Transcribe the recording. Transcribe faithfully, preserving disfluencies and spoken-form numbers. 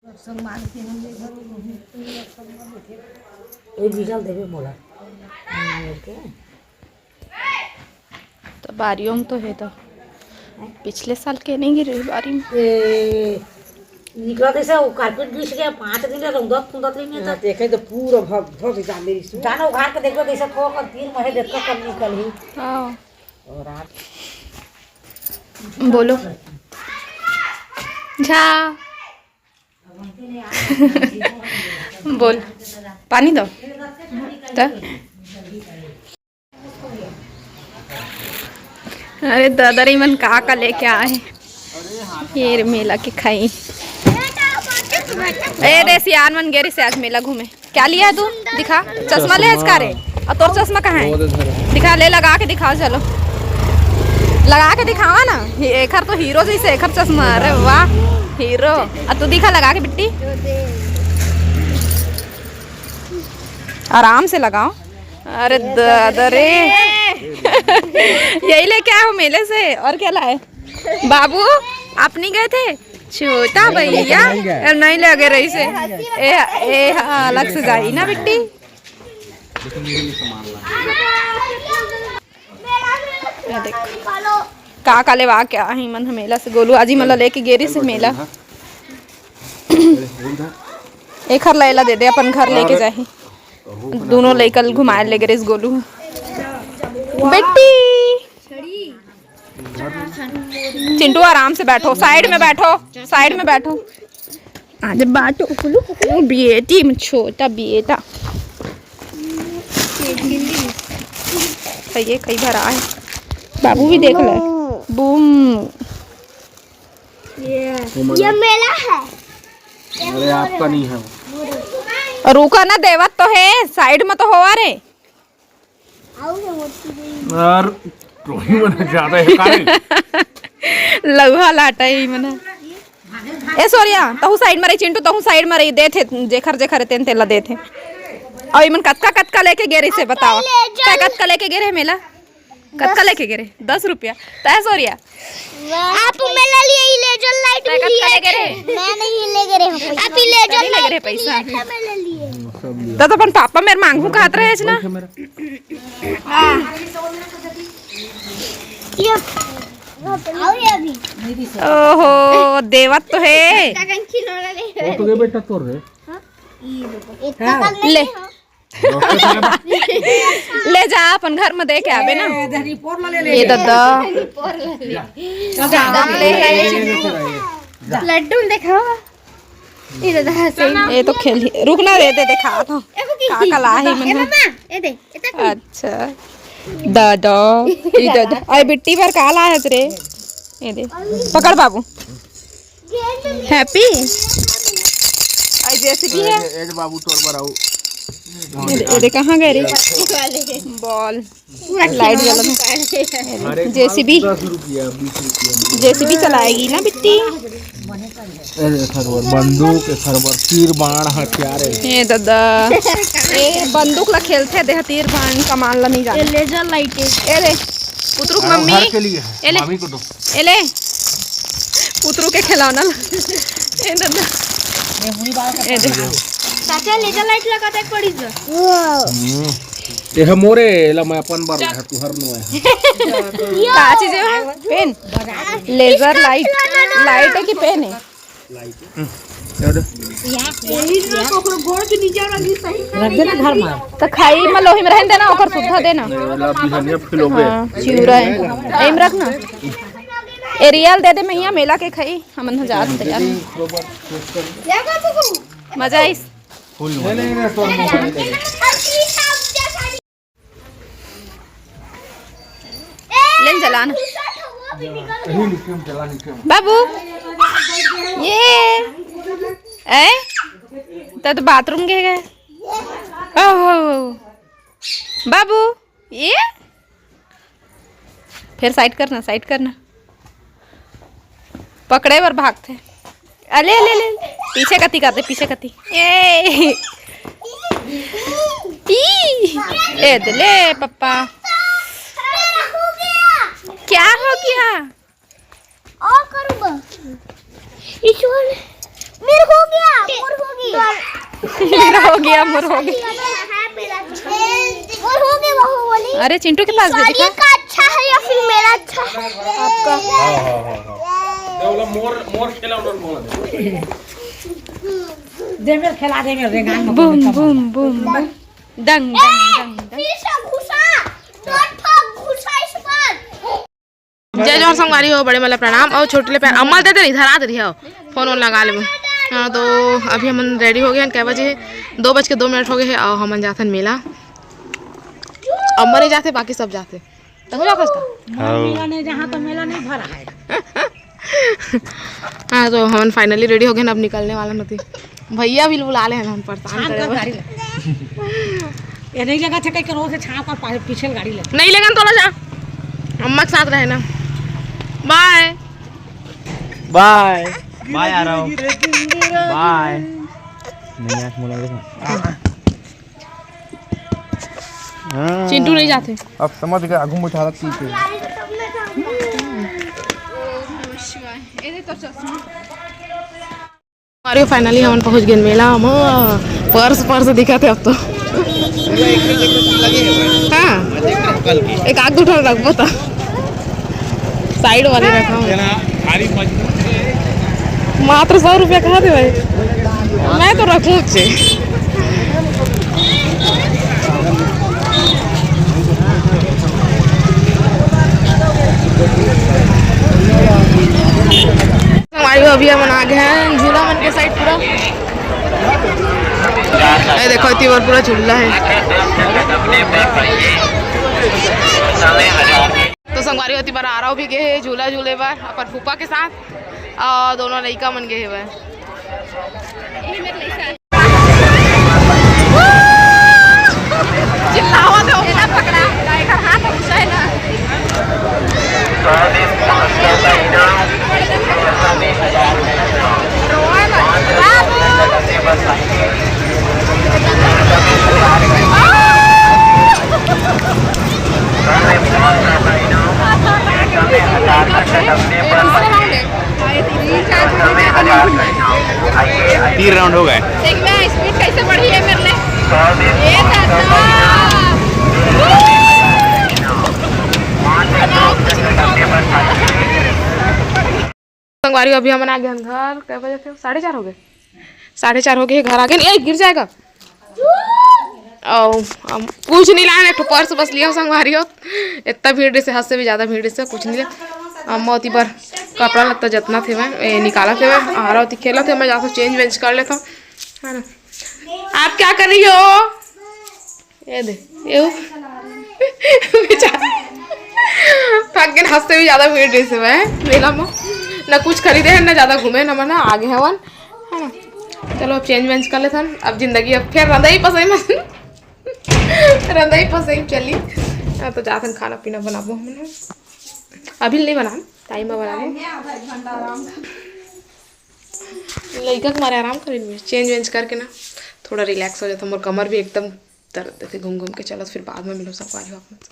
ए, बीजल देबे मोला। तो बारियों में तो है तो पिछले साल के नहीं गिरे बारी में। ए, निकला कैसे वो कारपेट बिछ गया, पाँच दिन ले रौदा कुंदा ले में हाँ, देखे तो पूरा भग, भग जा मेरी सु। जाना उघार के देखो, जैसे थोड़ा कर तीर महे देखो कब निकल ही। हाँ। और रात बोलो। झा। बोल, पानी दो। त? अरे दादा रे, मन का का लेके आए? ये रे मेला के खाई। ए रे सियान मन गेरी से आज मेला घूमे। क्या लिया तू? दिखा। चश्मा ले आज का रे? और तोर चश्मा कहाँ है? दिखा, ले लगा के दिखाओ, चलो। लगा के दिखावा ना। ये एकर तो हीरो जैसे एकर चश्मा। अरे वाह, हीरो। अब तू दिखा लगा के बिट्टी। आराम से लगाओ। अरे दादा रे। यही लेके आए हो मेले से, और क्या लाए? बाबू, आप नहीं गए थे? छोटा भैया, नहीं गए। ए, नहीं लगे रही से। ए, ए, हाँ, अलग से जाई ना बिट्टी। ये देखो। का का लेवा के आही मन ह मेला से, गोलू आजी मन ला लेके गेरी से मेला। एखर ला एला दे दे, अपन घर लेके जाही। दोनों लइका ल घुमाए ले गेरिस गोलू। बेटी। चिंटू, आराम से बैठो, साइड में बैठो, साइड में बैठो। आज बाटो कुलू, कुलू, बेटी में छोटा बेटा। ये कई भरा है। बाबू भी देख ले। बूम। ये, वो मना। ये मेला है। अरे, आपका नहीं है वो। रुका ना, देवत तो है, साइड में तो होवा रे। यार, रोही मन ज्यादा है का रे? लउहा लाटा है ई मन। ए सोरिया, तहू साइड में रही, चिंटू, तहू साइड में रही, देथे, जेखर जेखर तेन तेला देथे। अउ इमन कतका कतका लेके गे रही से बताओ। ले जा। तै कतका लेके गे रहे मेला? कतका लेके गे रहे? दस रुपया। तै सोरिया? आप मेला लिए इरेजर लाइट तै भी कतका लिए लेके रे? थे। मैं नहीं लेके रहे हूँ पैसा। आप इरेजर नहीं लेके लाइट रहे पैसा। लिए थे मेले लिए। त तो अपन पापा मेर मांगू कहत रहे ना। ये, आओ ये अभी। ओहो, देवत तो है। वो तो गए बेटा तोर रे। इतना कल नहीं ले। है। ले जा, अपन घर में दे के आबे ना। ये दादा। लड्डू दिखाओ। ये दादा, सही। ये तो खेल ही, रुक ना रे, दे, दिखा तो। का का लाही मन। ए दे, अच्छा। दादा, ये दादा। आई बिट्टी बर का लाहे रे? ये दे। पकड़ बाबू। हैप्पी। आई जेसीबी है। ए, ए बाबू तोर बर आऊ। ये दे, ये दे, कहाँ गए रे? बॉल। पूरा लाइट जला है। अरे जेसीबी। दस रुपया, बीस रुपया। जेसीबी चलाएगी ना बिट्टी। ए, एखर बर बंदूक, एखर बर तीर बाण हथियार है। ए दादा। ए बंदूक ला खेलथे, देह तीर बाण कमान ला नहीं जाने। लेजर लाइट है। ए रे, पुतरुक मम्मी। घर के लिए है, ए ले। मामी को दो। ए ले। पुतरू के खिलौना ला। ए दादा। ए दे। चाचा, लेजर लाइट लगा दे पड़ी जा। हम्म। ये है मोरे, एला मैं अपन बर लाया, तुहर नो है। का चीज है? पेन? Laser light. लाइट है कि पेन है? लाइट। हम्म। क्या दे? रख देना घर में। तो खाई में लोही में रहन देना, ओकर सुविधा देना। एला बिहनिया फैलोबे। हाँ, चिउरा है। एम रख ना। एरियल दे दे मैया, मेला के खाई, हमन ह जात तैयार। मजा आइस। फुल मजा। लेन जलान। बाबू, ये, ए, त तो बाथरूम के गए। ओहो, बाबू, ये फिर साइड करना, साइड करना। पकड़े बर भागथे। अले, अले, अले, अले। पीछे कती करथे, पीछे कती। ए। ई। ए, दे ले, पप्पा। क्या हो गया? और करूँगा। ईश्वर, मेरे हो गया, मेरा हो गया, मोर हो गया। मोर हो गया, बाहुबली। अरे, चिंटू के पास भी दिखा। का अच्छा है या फिर मेरा अच्छा है? आपका। हाँ, हाँ, हाँ, हाँ। ये बोला मोर, मोर खेला उन्होंने बोला। दे मेर खेला, दे मेर रेंगाई में बूम, बूम, बूम, बूम। डंग, डंग, डंग, डंग। फिर से घुसा, दो ठो घुसा इस पर। जय जोहार संगवारी हो, बड़े मन ला प्रणाम अउ छोटे ले प्यार। अम्मा दे दे रही, धरा दे रही हो, फोन वोन लगा लेबो। हाँ, तो अभी हमन रेडी हो गए हैं। कै बजे हे? दो बज के दो मिनट हो गए हैं अउ हमन जाथन मेला। अम्मा नहीं जाते, बाकी सब जाते। तहु जाथस का? हाँ। मेला नहीं, जहाँ तो मेला नहीं भरा है। हाँ, तो हमन finally रेडी हो गए हैं, अब निकलने वाला नती। भैया भी बुला ले हैं, हम परेशान छाप करे कर बर। गाड़ी ले। ये नहीं जगह छे कहीं के रोज से छाप कर पा-, पीछे गाड़ी ले। नहीं लेगन तोला जा, अम्मा के साथ रहे ना। बाय। बाय। बाय आ रहा हूँ। बाय। नहीं, आज मुलाकात। हाँ। चिंटू नहीं जाते। अब समझ गए, आगू में उठा रखी थी। अरे, finally हमन पहुंच गए मेला में। पर्स, पर्स दिखा थे अब तो। हाँ, एक आध दो ठन रखबो ता। साइड वाले रखा हूँ। मात्र सौ रुपया कहा थे भाई, मैं तो रखूँ उच्चे। संगवारी हो, अभी हमन आ गए हैं झूला मन के साइड पूरा। ये देखो, इतनी बार पूरा झूला है। तो संगवारी हो, इतनी बार आरव भी गए हैं झूला झूले बर अपन फूफा के साथ, और दोनों लइका मन गए हैं बर। चिल्लावत हे, ओला पकड़ा, एकर हाथ घुसा हे ना। रोए मत, बाबू। ये दूसरा round है। तीन राउंड हो गए। देख बे, speed कैसे बढ़ी है मेरे लिए। ये दादा। संगवारी, अभी हमन आ गए घर। कै बजे थे? साढ़े चार हो गए। साढ़े चार हो गए, घर आ गए। ए, गिर जाएगा। ओ, हम कुछ नहीं लाए, एक ठो पर्स बस लिया संगवारी हो। इतना भीड़ से, हद से भी ज़्यादा भीड़ से कुछ नहीं ले। अम्मा ओती बर कपड़ा लत्ता जतना थे मैं, ए, निकाला थे मैं, आरा ओती खेला थे मैं, जाकर चेंज वेंज कर लेता हूँ, है ना। आप क्या कर रही हो? ये दे, ये वो। बेचारा। थक गए, हद से भी ज़्यादा भीड़ से मैं मेला में ना कुछ खरीदे हैं, ना ज़्यादा घूमे, ना मना, आगे हैं वन, है ना। चलो, अब चेंज वेंज कर लेथन। अब जिंदगी अब फिर रंधई पसई में रंधई पसई चली। हाँ, तो जाथन खाना पीना बनाबो हमन। अभी नहीं बनान, टाइम में बनाबो। लइका के मारे आराम करेन में चेंज वेंज करके ना थोड़ा रिलैक्स हो जाता। मोर कमर भी एकदम दर्द देथे घूम घूम के। चलत फिर बाद में मिलो संगवारी हो आप मन से।